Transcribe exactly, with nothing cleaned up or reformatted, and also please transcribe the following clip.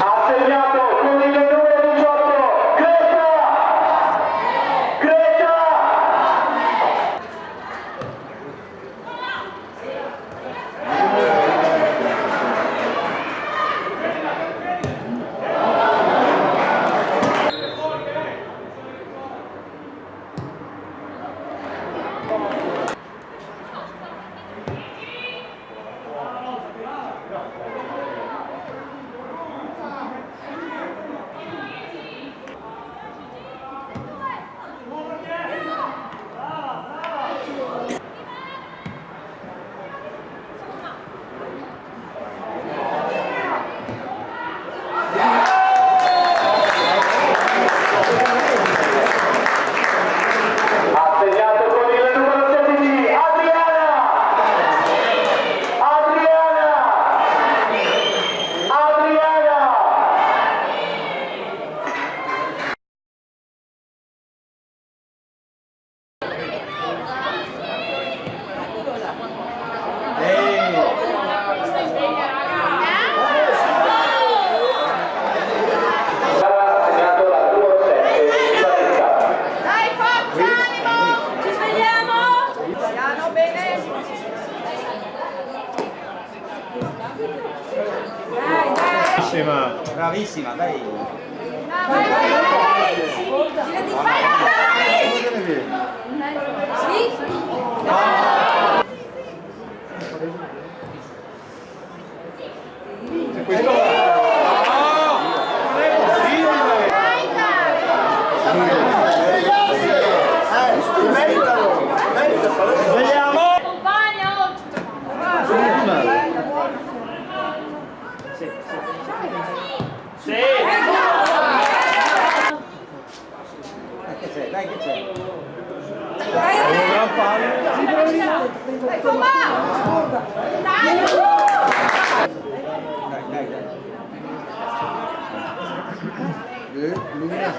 Ha segnato con il numero diciotto, Creta! Creta! Ha segnato con il numero sedici, Adriana! Adriana! Adriana! Dai, forza, animo! Ci svegliamo! Piano, bene! Bravissima. Bravissima, dai. Questo... Compagno! Sì, sì, sì. Sì. Dai, che c'è? Dai, che c'è? Dai, dai. Dai, dai, dai. Eh, Luna.